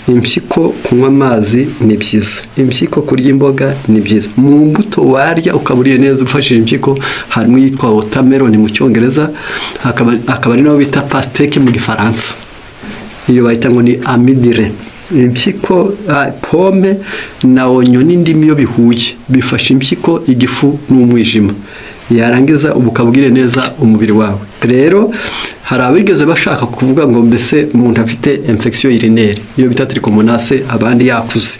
Impyiko, kunywa amazi ni byiza. Impyiko, kurya imboga ni byiza. Mu mbuto warya ukaba uriye neza ufashije impyiko, harimo iyitwa watermelon mu Cyongereza, akaba ari nayo bita pastèque mu Gifaransa. Iyo bayita ngo ni amidire. Impyiko, pome na oignon n'indimu iyo bihuye bifasha impyiko, igifu n'umwijima, yarangiza ubu ukabwire neza umubiri wawe. Rero hari abigeze bashaka kuvuga ngo mbese umuntu afite infection urinaire, iyo bita trichomonas, abandi yakuze,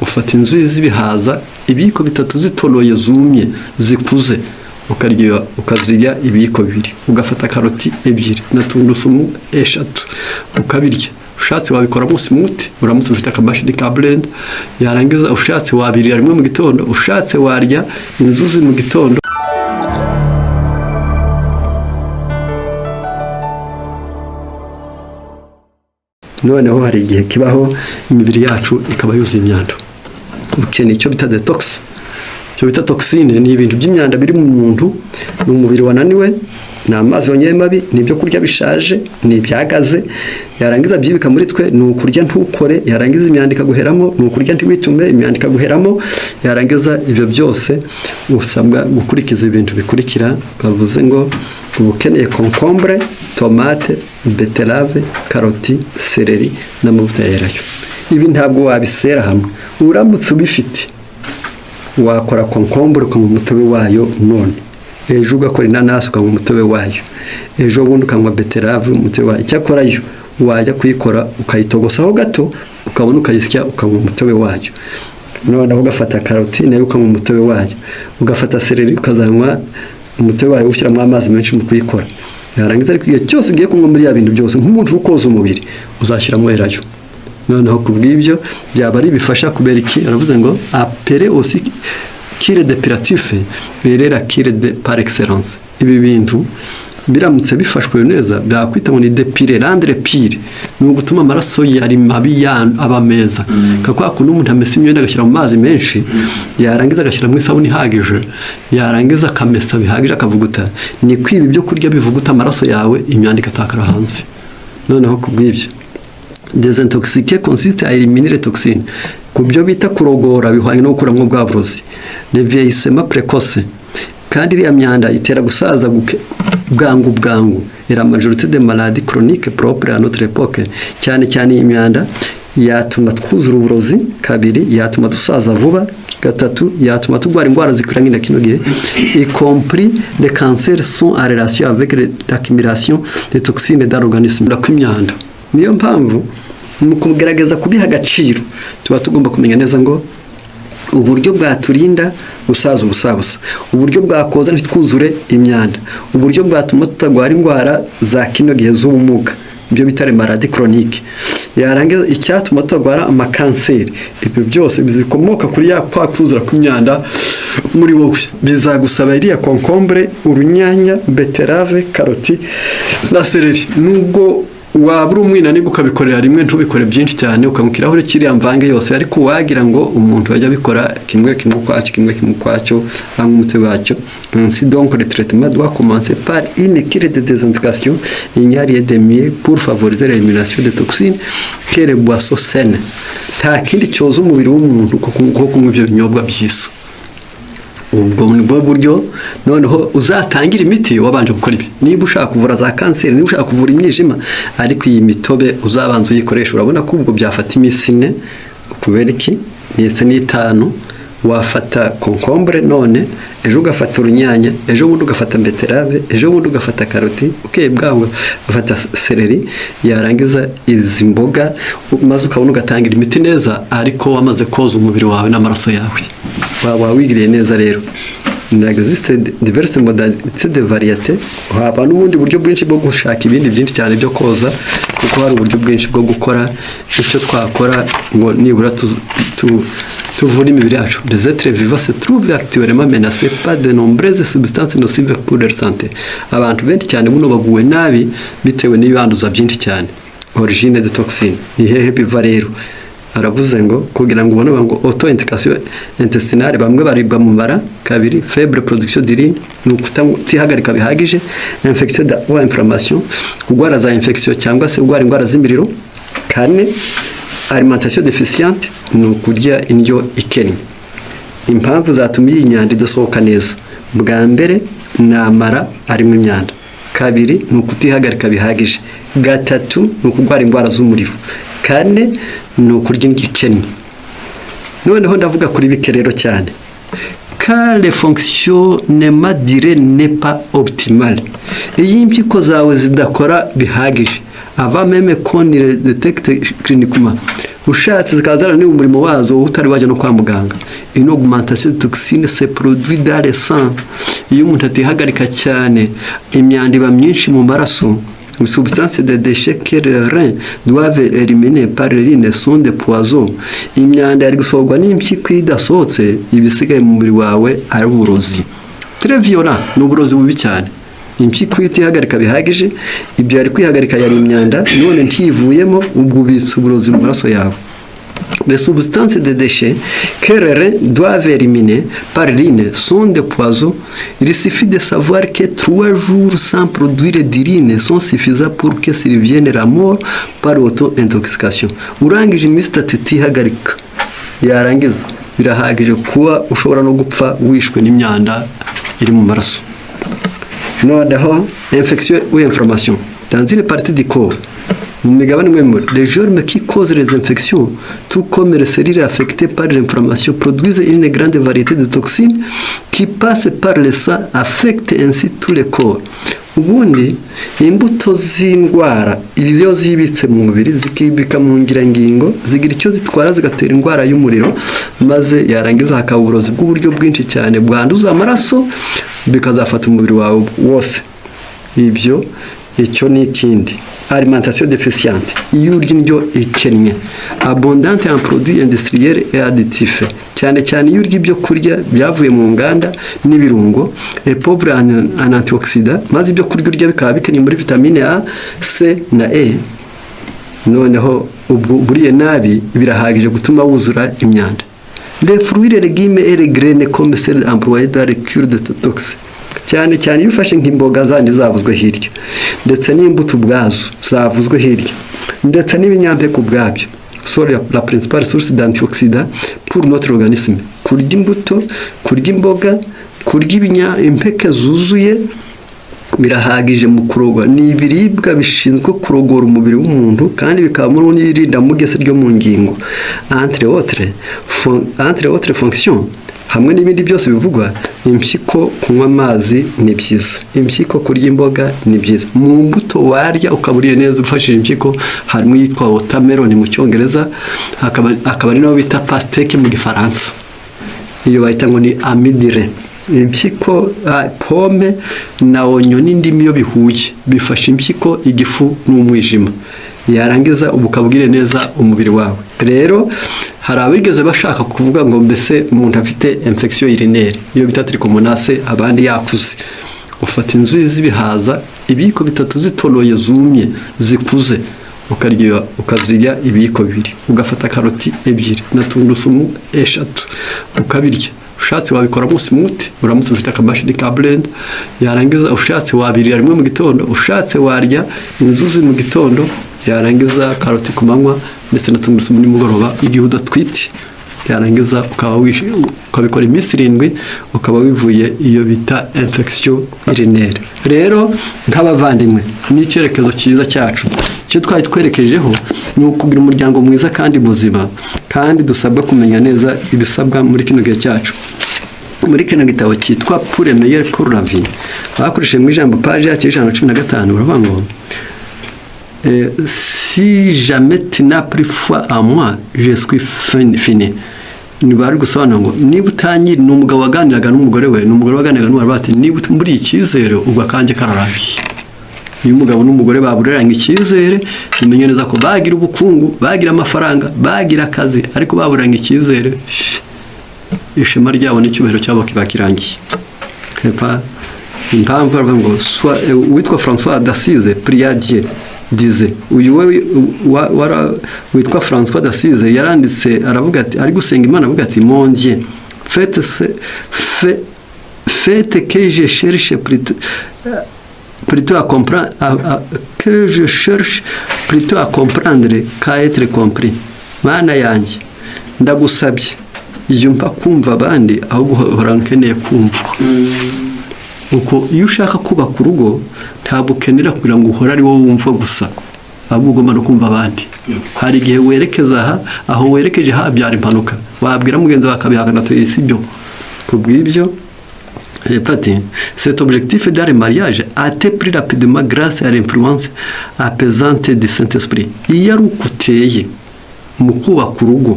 ufata inzuzi z'ibihaza ibiyiko 3 zitonoye zumye zikuze, ukarya, ukazirya ibiyiko 2, ugafata karoti 2 na tungurusumu 3, ukabirya. Ushatse wabikoramo smoothie uramutse ufite akamashini ka blender, yarangiza ushatse wabirira rimwe mu gitondo, ushatse warya inzuzi mu gitondo. Noneho hari igihe kibaho imibiri yacu ikaba yuzuye imyanda, ukeneye icyo bita detox. Icyo bita toxine ni ibintu by'imyanda biri mu muntu, ni umubiri wananiwe, ni amazi wongewe mabi, ni ibyo kurya bishaje, ni ibyagaze, yarangiza byibika muri twe. Ni ukurya ntukore, yarangiza imyanda ikaguheramo. Ni ukurya ntiwitume, imyanda ikaguheramo. Yarangiza ibyo byose usabwa gukurikiza ibintu bikurikira. Bavuze ngo uba ukeneye concombre, tomate, betterave, karoti, céleri n'amavuta ya elayo. Ibi ntabwo wabisera hamwe. Uramutse ubifite, wakora concombre ukanywa umutobe wayo none, ejo ugakora inanasi ukanywa umutobe wayo, ejo bundi ukanywa betterave umutobe wayo. Icyakora yo wajya kuyikora ukayitogosaho gato, ukabona ukayisya, ukanywa umutobe wayo. Noneho ugafata karoti nayo ukanywa umutobe wayo, ugafata céleri ukazanywa umutobe wayo, ushyiramo amazi menshi mu kuyikora. Yarangiza ariko igihe cyose ugiye kunywa muri ya bintu byose, nk'umuntu uri koza umubiri, uzashyiramo elayo. Noneho ku bw'ibyo byaba ari bifasha. Kubera iki? Aravuze ngo appelée aussi cure dépurative, berera cure de par excellence. Ibi bintu biramutse bifashwe neza byakwita ngo ni dépurer, rendre pur, ni ugutuma amaraso yari mabi aba meza. Nka kwa kundi umuntu amesa imyenda, agashyira mu mazi menshi, yarangiza agashyiramo isabune ihagije, yarangiza akamesa bihagije, akavuguta. Ni kwiba ibyo kurya bivuguta amaraso yawe, imyanda igatakara hanze. Noneho ku bw'ibyo, désintoxiquer consiste à éliminer les toxines. Ku byo bita kurogora bihwanye no gukuramo bwa burozi. Le vieillissement précoce, kandi iriya myanda itera gusaza bwangu bwangu, et la majorité des maladies chroniques propres à notre époque. Cyane cyane iyi myanda yatuma twuzura uburozi, kabiri yatuma dusaza vuba, gatatu yatuma turwara indwara zikwira na kino gihe, y compris les cancers sont en relation avec l'accumulation des toxines dans l'organisme. Kw'imyanda, niyo mpamvu mu kugerageza kubiha agaciro tuba tugomba kumenya neza ngo uburyo bwaturinda gusaza ubusabusa, uburyo bwakoza ntitwuzure imyanda, uburyo bwatuma tutagwara indwara za kino gihe z'ubumuga, ibyo bita maladies chroniques, yarangiza icyatuma tutagwara amakanseri, ibyo byose zikomoka kuri ya kwa kuzura kw'imyanda muri wowe, bizagusaba iriya concombre, urunyanya, betterave, karoti na céleri. Nubwo waba uri umwinanirwa, ukabikorera rimwe, ntubikore byinshi cyane, ukanywa ikirahure kiriya mvange yose. Ariko wagira ngo umuntu yajya abikora kimwe kimwe ukwacyo, kimwe kimwe ukwacyo, anywa umuti wacyo. Ainsi donc, le traitement doit commencer par une cure de désintoxication. Il n'y a rien de mieux pour favoriser l'élimination des toxines que les boissons saines. Nta kindi cyoza umubiri w'umuntu ko kunywa ibyo binyobwa byiza. Ubwo ni bwo buryo noneho uzatangira imiti wabanje gukora ibi. Niba ushaka kuvura za kanseri, niba ushaka kuvura imyijima, ariko iyi mitobe uzabanza uyikoresha. Urabona ko ubwo byafata iminsi 4. Kubera iki? Ndetse n'itanu. Wafata concombre none, ejo ugafata urunyanya, ejo bundi ugafata betterave, ejo bundi ugafata karoti, ukeye bwaho ugafata céleri, yarangiza izi mboga, maze ukabona ugatangira imiti neza, ariko wamaze koza umubiri wawe n'amaraso yawe, waba wigiriye neza. Rero il existe diverses modalités de variété. Haba n'ubundi buryo bwinshi bwo gushaka ibindi byinshi cyane byo koza, kuko hari uburyo bwinshi bwo gukora icyo twakora ngo nibura tuvure imibiri yacu. Les êtres vivants se trouvent actuellement menacés par de nombreuses substances nocives pour leur santé. Abantu benshi cyane buno baguwe nabi bitewe n'ibibanduza byinshi cyane. Origine de toxine, ni hehe biva? Rero aravuze ngo kugira ngo ubone ngo auto intoxication intestinale, bamwe baribwa mu mara, kabiri faible production d'urine, ni ukutihagarika bihagije, infection ou inflammation, kurwara za infection cyangwa se kurwara indwara z'imiriro, kane Alimentation déficiente ni ukurya indyo ikennye. Impamvu zatuma iyi myanda idasohoka neza: bwa mbere ni amara arimo imyanda, kabiri ni ukutihagarika bihagije, gatatu ni ukurwara indwara z'umuriro, kane ni ukurya indyo ikennye. Noneho ndavuga kuri bike rero cyane. Quand le fonctionnement d'urine n'est pas optimal, iyo impyiko zawe zidakora bihagije, avant même qu'on le détecte cliniquement, ushatse zikaba zarananiwe umurimo wazo wowe utari wajya no kwa muganga, une augmentation de toxines se produit dans le sang. Iyo umuntu atihagarika cyane, imyanda iba myinshi mu maraso. Les substances de déchets que les reins doivent éliminer par l'urine sont des poisons. Imyanda yari gusohorwa n'impyiko, iyo idasohotse, ibisigaye mu mubiri wawe ari uburozi. Très violent, ni uburozi bubi cyane. Impyiko iyo itihagarika bihagije, ibyo yari kwihagarika yari imyanda, none ntivuyemo, ubwo ubitse uburozi mu maraso yawe. Les substances de déchets que les reins doivent éliminer par l'urine sont des poisons. Il suffit de savoir que 3 jours sans produire d'urine sont suffisants pour que survienne la mort par auto-intoxication. Urangije iminsi 3 utihagarika, yarangiza birahagije kuba ushobora no gupfa wishwe n'imyanda iri mu maraso. Noneho infection ou inflammation dans une partie du corps, mu migabane imwe muri, les germes qui causent les infections, tout comme les cellules affectées par l'inflammation, produisent une grande variété de toxines qui passent par le sang, affectent ainsi tout le corps. Ubundi imbuto z'indwara iyo zibitse mu mubiri, zikibika mu ngirangingo, zigira icyo zitwara, zigatera indwara y'umuriro, maze yarangiza hakaba uburozi bw'uburyo bwinshi cyane bwanduza amaraso, bikazafata umubiri wawe wose. Ibyo icyo ni ikindi. Alimentation déficiente, iyo urya indyo ikennye, abondante en produits industriels et additifs, cyane cyane iyo urya ibyo kurya byavuye mu nganda n'ibirungo, et pauvre en antioxydants, maze ibyo kurya urya bikaba bikennye muri vitamine A, C na E, noneho ubwo buriye nabi birahagije gutuma wuzura imyanda. Les fruits, les légumes et les graines, comme celles employées dans les cures de détox, cyane cyane iyo ufashe nk'imboga zandi zavuzwe hirya, ndetse n'imbuto ubwazo zavuzwe hirya, ndetse n'ibinyampeke ubwabyo, sont la principale source d'antioxydants pour notre organisme. Kurya imbuto, kurya imboga, kurya impeke zuzuye birahagije mu kurogwa. Ni ibiribwa bishinzwe kurogora umubiri w'umuntu, kandi bikabamo n'irindamugese ryo mu ngingo, entre autres fonctions, hamwe n'ibindi byose bivugwa. Impyiko, kunywa amazi ni byiza. Impyiko, kurya imboga ni byiza. Mu mbuto warya ukaba uriye neza ufashije impyiko, harimo iyitwa watermelon mu Cyongereza, akaba ari nayo bita pastèque mu Gifaransa. Iyo bayita ngo ni amidire. Impyiko, pome na oignon n'indimu, iyo bihuye bifasha impyiko, igifu n'umwijima, yarangiza ubu ukabwire neza umubiri wawe. Rero hari abigeze bashaka kuvuga ngo mbese umuntu afite infection urinaire, iyo bita trichomonase, abandi yakuze, ufata inzuzi z'ibihaza ibiyiko 3 zitonoye zumye zikuze, ukarya, ukazirya ibiyiko 2, ugafata karoti ebyiri na tungurusumu eshatu, ukabirya. Ushatse wabikoramo smoothie uramutse ufite akamashini ka blender, yarangiza ushatse wabirira rimwe mu gitondo. Ushatse warya inzuzi mu gitondo, yarangiza karoti ku manywa, ndetse na tungurusumu nimugoroba, igihe udatwite, yarangiza ukaba ukabikora iminsi 7, ukaba wivuye iyo bita infection urinaire. Rero nk'abavandimwe, n'icyerekezo cyiza cyacu, icyo twari twerekejeho ni ukugira umuryango mwiza kandi muzima, kandi dusabwa kumenya neza ibisabwa muri kino gihe cyacu. Muri kino gitabo cyitwa Pour le meilleur, pour la vie, bakoresheje mu ijambo, page yacyo y'115, baravuga ngo: "Si jamais tu n'as plus foi en moi, je suis fini." Ni bari gusobanura ngo niba utanyiri, ni umugabo waganiraga n'umugore we, ni umugore waganiraga n'umugore, ati: "Niba muri icyizere, ubwo akanjye kararangiye." Iyo umugabo n'umugore babureranga icyizere, umenye neza ko bagira ubukungu, bagira amafaranga, bagira akazi, ariko baburanga icyizere, ishema ryabo n'icyubahiro cyabo kiba kirangiye. Impamvu baravuga ngo uwitwa François d'Assise pria Dieu disait, uyu we witwa François d'Assise yaranditse, aravuga ati, ari gusenga Imana, avuga ati: "Mon Dieu, faites que je cherche plutôt à comprendre, que je cherche plutôt à comprendre qu'à être compris." Mana yanjye, ndagusabye, iyo mpa kumva abandi aho guhora nkeneye kumvwa. Uko iyo ushaka kubaka urugo, ntabwo ukenera kugira ngo uhore ari wowe wumva gusa, ahubwo ugomba no kumva abandi. Hari igihe werekeza aha, aho werekeje habyara impanuka, wabwira mugenzi wawe akabihakana, ati si byo. Ku bw'ibyo ati: "Cet objectif dans le mariage atteint plus rapidement grâce à l'influence apaisante du Saint-Esprit." Iyo ari uko uteye mu kubaka urugo,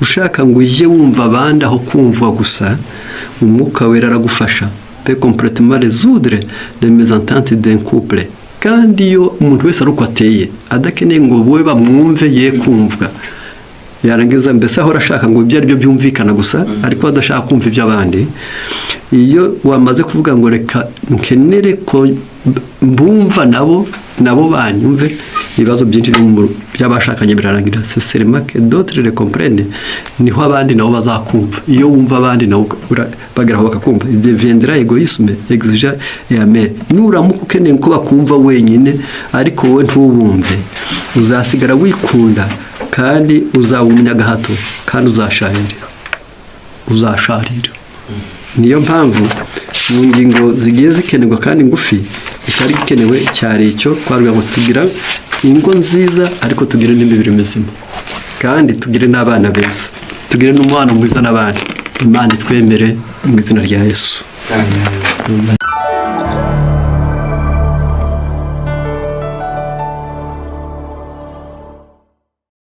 ushaka ngo ujye wumva abandi aho kumvwa gusa, Umwuka Wera aragufasha, peut complètement résoudre les mésententes d'un couple. Kandi iyo umuntu wese ari uko ateye, adakeneye ngo wowe bamwumve ye kumvwa, yarangiza mbese ahora ashaka ngo ibyo ari byo byumvikana gusa, ariko adashaka kumva iby'abandi, iyo wamaze kuvuga ngo reka nkenere ko mbumva nabo banyumve, ibibazo byinshi by'abashakanye birarangira. C'est seulement que d'autres le comprennent, niho abandi nabo bazakumva. Iyo wumva abandi nabo bageraho bakakumva, deviendra égoïsme exigeant et amer. Nuramuka ukeneye ko bakumva wenyine ariko wowe ntubumve, uzasigara wikunda kandi uzaba umunyagahato kandi uzasharira, uzasharira. Niyo mpamvu mu ngingo zigiye zikenerwa kandi ngufi, icyari gikenewe cyari icyo twavuga ngo tugira ingo nziza, ariko tugire n'imibiri mizima, kandi tugire n'abana beza, tugire n'umubano mwiza n'abandi. Imana itwemere mu izina rya Yesu. Amen.